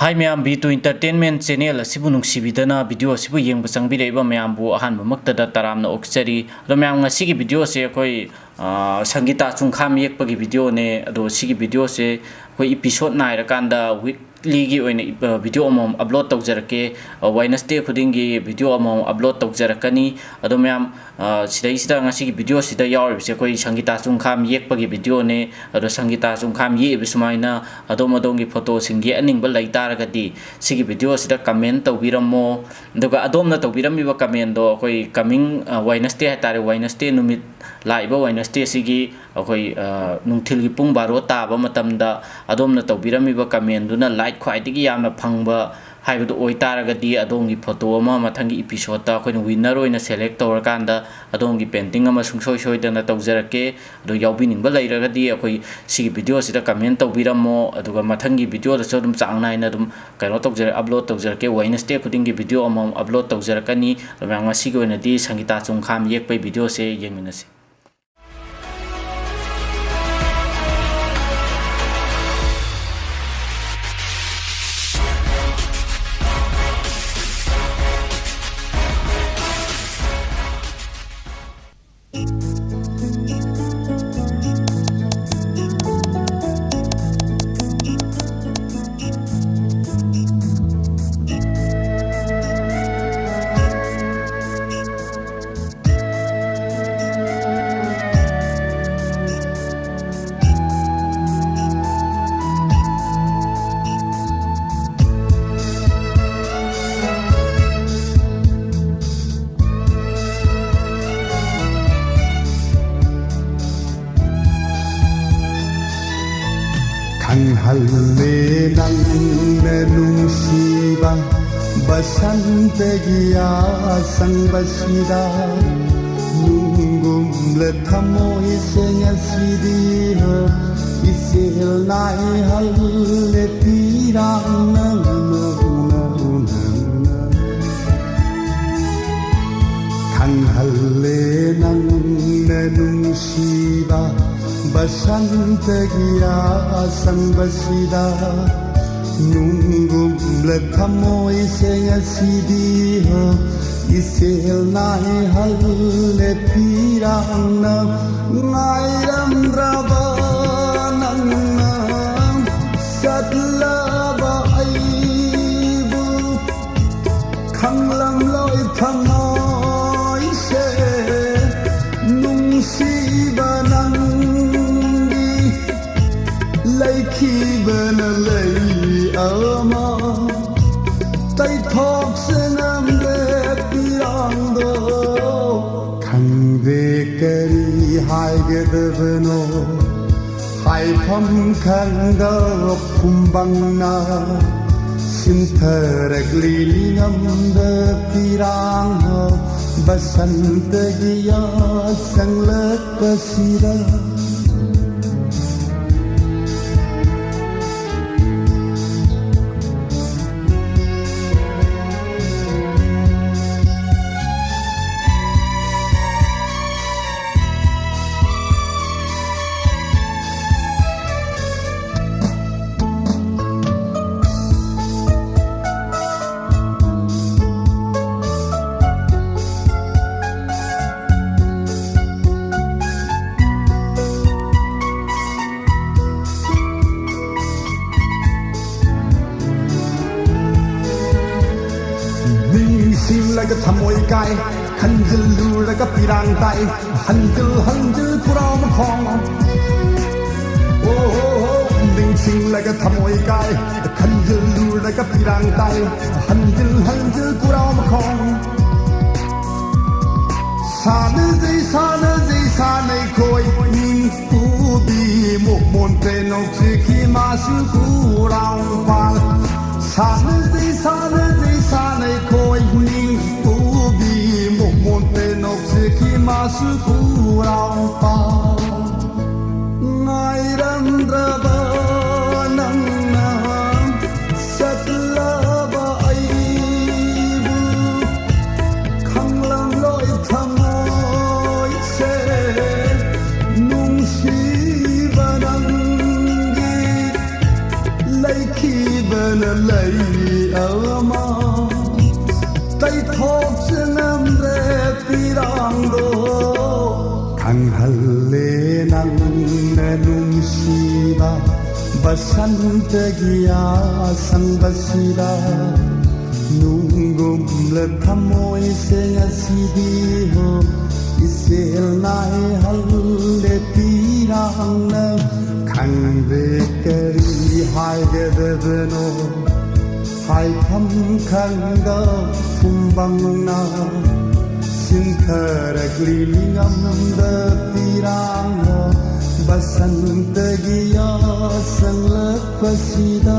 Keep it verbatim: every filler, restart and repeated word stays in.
Hi ꯃꯌꯥꯝ, B two Entertainment channel ꯑꯁꯤꯕꯨ ꯅꯨꯡꯁꯤꯕꯤꯗꯅ video ꯑꯁꯤꯕꯨ ꯌꯦꯡꯕ ꯆꯪꯕꯤꯔꯛꯏꯕ ꯃꯌꯥꯝꯕꯨ ꯑꯍꯥꯟꯕꯃꯛꯇꯗ ꯇꯔꯥꯝꯅ ꯑꯣꯛꯆꯔꯤ꯫ ꯑꯗꯣ ꯃꯌꯥꯝ, ꯉꯁꯤꯒꯤ video ꯑꯁꯦ ꯑꯩꯈꯣꯏ, ꯑ, ꯁꯪꯒꯤꯇꯥ ꯆꯨꯡꯈꯥꯝ ꯌꯦꯛꯄꯒꯤ videoꯅꯦ꯫ ꯑꯗꯣ ꯁꯤꯒꯤ video ꯑꯁꯦ ꯑꯩꯈꯣꯏ episode ꯅꯥꯏꯔꯀꯥꯟꯗ weeklyꯒꯤ ꯑꯣꯏꯅ, ꯑ, video ꯑꯃꯃꯝ upload ꯇꯧꯖꯔꯛꯀꯦ꯫ ꯑ, Wednesday ꯈꯨꯗꯤꯡꯒꯤ video ꯑꯃꯃꯝ upload ꯇꯧꯖꯔꯛꯀꯅꯤ꯫ ꯑꯗꯣ ꯃꯌꯥꯝ, ꯑ, ꯁꯤꯗꯩꯁꯤꯗ ꯉꯁꯤꯒꯤ video ꯁꯤꯗ ꯌꯥꯎꯔꯤꯕꯁꯦ ꯑꯩꯈꯣꯏ ꯁꯪꯒꯤꯇꯥ ꯆꯨꯡꯈꯥꯝ ꯌꯦꯛꯄꯒꯤ videoꯅꯦ꯫ ꯑꯗꯣ ꯁꯪꯒꯤꯇꯥ ꯆꯨꯡꯈꯥꯝ ꯌꯦꯛꯏꯕ ꯁꯨꯃꯥꯏꯅ ꯑꯗꯣꯝ ꯑꯗꯣꯝꯒꯤ photoꯁꯤꯡ ꯌꯦꯛꯍꯟꯅꯤꯡꯕ ꯂꯩ ꯇꯥꯔꯒꯗꯤ ꯁꯤꯒꯤ video ꯑꯁꯤꯗ comment ꯇꯧꯕꯤꯔꯝꯃꯣ꯫ ꯑꯗꯨꯒ ꯑꯗꯣꯝꯅ ꯇꯧꯕꯤꯔꯝꯃꯤꯕ commentꯗꯣ ꯑꯩꯈꯣꯏ coming, ꯑ, Wednesday ꯍꯥꯏꯇꯥꯔꯦ, Wednesday ꯅꯨꯃꯤꯠ, ꯂꯥꯛꯏꯕ Wednesday ꯁꯤꯒꯤ ꯑꯩꯈꯣꯏ, ꯑ, ꯅꯨꯡꯊꯤꯜꯒꯤ ꯄꯨꯡ ꯕꯥꯔꯣ ꯇꯥꯕ ꯃꯇꯝꯗ ꯑꯗꯣꯝꯅ ꯇꯧꯕꯤꯔꯝꯃꯤꯕ commentꯗꯨꯅ like ꯈ꯭ꯋꯥꯏꯗꯒꯤ ꯌꯥꯝꯅ ꯐꯪꯕ ꯍꯥꯏꯕꯗꯨ ꯑꯣꯏꯇꯥꯔꯒꯗꯤ ꯑꯗꯣꯝꯒꯤ photo ꯑꯃ ꯃꯊꯪꯒꯤ episodeꯇ ꯑꯩꯈꯣꯏꯅ winner ꯑꯣꯏꯅ select ꯇꯧꯔꯀꯥꯟꯗ ꯑꯗꯣꯝꯒꯤ painting ꯑꯃ ꯁꯨꯡꯁꯣꯏ ꯁꯣꯏꯗꯅ ꯇꯧꯖꯔꯛꯀꯦ꯫ ꯑꯗꯣ ꯌꯥꯎꯕꯤꯅꯤꯡꯕ ꯂꯩꯔꯒꯗꯤ ꯑꯩꯈꯣꯏ ꯁꯤꯒꯤ video ꯑꯁꯤꯗ comment ꯇꯧꯕꯤꯔꯝꯃꯣ꯫ ꯑꯗꯨꯒ ꯃꯊꯪꯒꯤ videoꯗꯁꯨ ꯑꯗꯨꯝ ꯆꯥꯡ ꯅꯥꯏꯅ ꯑꯗꯨꯝ ꯀꯩꯅꯣ ꯇꯧꯖꯔ-, upload ꯇꯧꯖꯔꯛꯀꯦ꯫ Wednesday ꯈꯨꯗꯤꯡꯒꯤ video ꯑꯃꯃꯝ upload ꯇꯧꯖꯔꯛꯀꯅꯤ꯫ ꯑꯗꯣ ꯃꯌꯥꯝ, ꯉꯁꯤꯒꯤ ꯑꯣꯏꯅꯗꯤ ꯁꯪꯒꯤꯇꯥ ꯆꯨꯡꯈꯥꯝ ꯌꯦꯛꯄꯒꯤ videoꯁꯦ ꯌꯦꯡꯃꯤꯟꯅꯁꯤ꯫ ꯈꯪꯍꯜꯂꯦ ꯅꯪꯅ ꯅꯨꯡꯁꯤꯕ ꯕꯁꯟꯇꯒꯤ ꯑꯁꯪꯕꯁꯤꯗ, ꯅꯨꯡꯒꯨꯝꯂ ꯊꯃꯣꯏꯁꯦ ꯉꯁꯤꯗꯤ ꯏꯆꯦꯜ ꯅꯥꯏꯍꯜꯂꯦ ꯄꯤꯔꯥꯡꯅ ꯎꯅ ꯎꯅ ꯎꯅ꯫ ꯈꯪꯍꯜꯂꯦ ꯅꯪꯅ ꯅꯨꯡꯁꯤꯕ ꯕꯁꯟꯇꯒꯤ ꯑꯁꯪꯕꯁꯤꯗ, ꯅꯨꯡꯒꯨꯝꯂ ꯊꯃꯣꯏꯁꯦ ꯉꯁꯤꯗꯤ ꯍꯣ, ꯏꯆꯦꯜ ꯅꯥꯏꯍꯜꯂꯦ ꯄꯤꯔꯥꯡꯅ꯫ ꯉꯥꯏꯔꯝꯗ꯭ꯔꯕ ꯅꯪꯅ ꯆꯠꯂꯕ ꯑꯩꯕꯨ ꯈꯪꯂꯝꯂꯣꯏ ꯊꯃꯣꯏꯁꯦ꯫ ꯅꯨꯡꯁꯤꯕ ꯅꯪꯒꯤ ꯂꯩꯈꯤꯕꯅ ꯂꯩ ꯑꯃ ꯇꯩꯊꯣꯛꯁꯦ ꯉꯝꯗꯦ ꯄꯤꯔꯥꯡꯗꯣ꯫ ꯈꯪꯗꯦ ꯀꯔꯤ ꯍꯥꯏꯒꯗꯕꯅꯣ, ꯍꯥꯏꯐꯝ ꯈꯪꯗ ꯐꯨꯝꯕꯪꯅ ꯁꯤꯟꯊꯔꯛꯂꯤ ꯅꯤꯡꯉꯝꯗ ꯄꯤꯔꯥꯡ ꯕꯁꯟꯇꯒꯤ ꯌꯥ ꯆꯪꯂꯛꯄꯁꯤꯗ꯫ ꯅꯤꯡꯁꯤꯡꯂꯒ ꯊꯃꯣꯏ ꯀꯥꯏ, ꯈꯟꯖꯤꯜꯂꯨꯔꯒ ꯄꯤꯔꯥꯡ ꯇꯥꯏ, ꯍꯟꯖꯤꯜ ꯍꯟꯖꯤꯜ ꯈꯨꯔꯥꯎ ꯃꯈꯣꯡ꯫ ꯑꯣ ꯍꯣ ꯍꯣ, ꯅꯤꯡꯁꯤꯡꯂꯒ ꯊꯃꯣꯏ ꯀꯥꯏ, ꯈꯟꯖꯤꯜꯂꯨꯔꯒ ꯄꯤꯔꯥꯡ ꯇꯥꯏ, ꯍꯟꯖꯤꯜ ꯍꯟꯖꯤꯜ ꯈꯨꯔꯥꯎ ꯃꯈꯣꯡ꯫ ꯁꯥꯟꯅꯖꯩ ꯁꯥꯟꯅꯖꯩ ꯁꯥꯟꯅꯩ ꯈꯣꯏ ꯅꯤꯡ ꯄꯨꯕꯤ ꯃꯣꯃꯣꯟ ꯄꯦꯅꯣꯛꯁꯤꯈꯤ ꯃꯥꯁꯨ ꯈꯨꯔꯥꯎꯄꯥꯜ꯫ ꯁꯥꯟꯅꯖꯩ ꯁꯥꯟꯅꯖꯩ ꯁꯥꯟꯅꯩ ꯈꯣꯏ ꯅꯤꯡ ꯄꯨꯕꯤ ꯃꯣꯃꯣꯟ ꯄꯦꯅꯣꯛꯁꯤꯈꯤ ꯃꯥꯁꯨ ꯈꯨꯔꯥꯎꯄꯥꯜ꯫ ꯉꯥꯏꯔꯝꯗ꯭ꯔꯕ ꯅꯪꯅ ꯆꯠꯂꯕ ꯑꯩꯕꯨ ꯈꯪꯂꯝꯂꯣꯏ ꯊꯃꯣꯏꯁꯦ ꯅꯨꯡꯁꯤꯕ ꯅꯪꯒꯤ ꯑꯃ ꯇꯩꯊꯣꯛꯆ ꯉꯝꯗ꯭ꯔꯦ ꯄꯤꯔꯥꯡꯗꯣ꯫ ꯈꯪꯍꯜꯂꯦ ꯅꯪꯅ ꯅꯨꯡꯁꯤꯕ ꯕꯁꯟꯇꯒꯤ ꯑꯁꯪꯕꯁꯤꯗ꯫ ꯅꯨꯡꯒꯨꯝꯂ ꯊꯃꯣꯏꯁꯦ ꯉꯁꯤꯗꯤ ꯍꯣ ꯏꯆꯦꯜ ꯅꯥꯏꯍꯜꯂꯦ ꯄꯤꯔꯥꯡꯅ꯫ ꯈꯪꯗꯦ ꯀꯔꯤ ꯍꯥꯏꯒꯗꯕꯅꯣ ꯍꯥꯏꯐꯝ ꯈꯪꯗ ꯐꯨꯝꯕꯪꯅ ꯁꯤꯟꯊꯔꯛꯂꯤ ꯅꯤꯡꯉꯝꯗ ꯄꯤꯔꯥꯡꯅ꯫ ꯕꯁꯟꯇꯒꯤ ꯌꯥꯁꯪꯂꯛꯄꯁꯤꯗ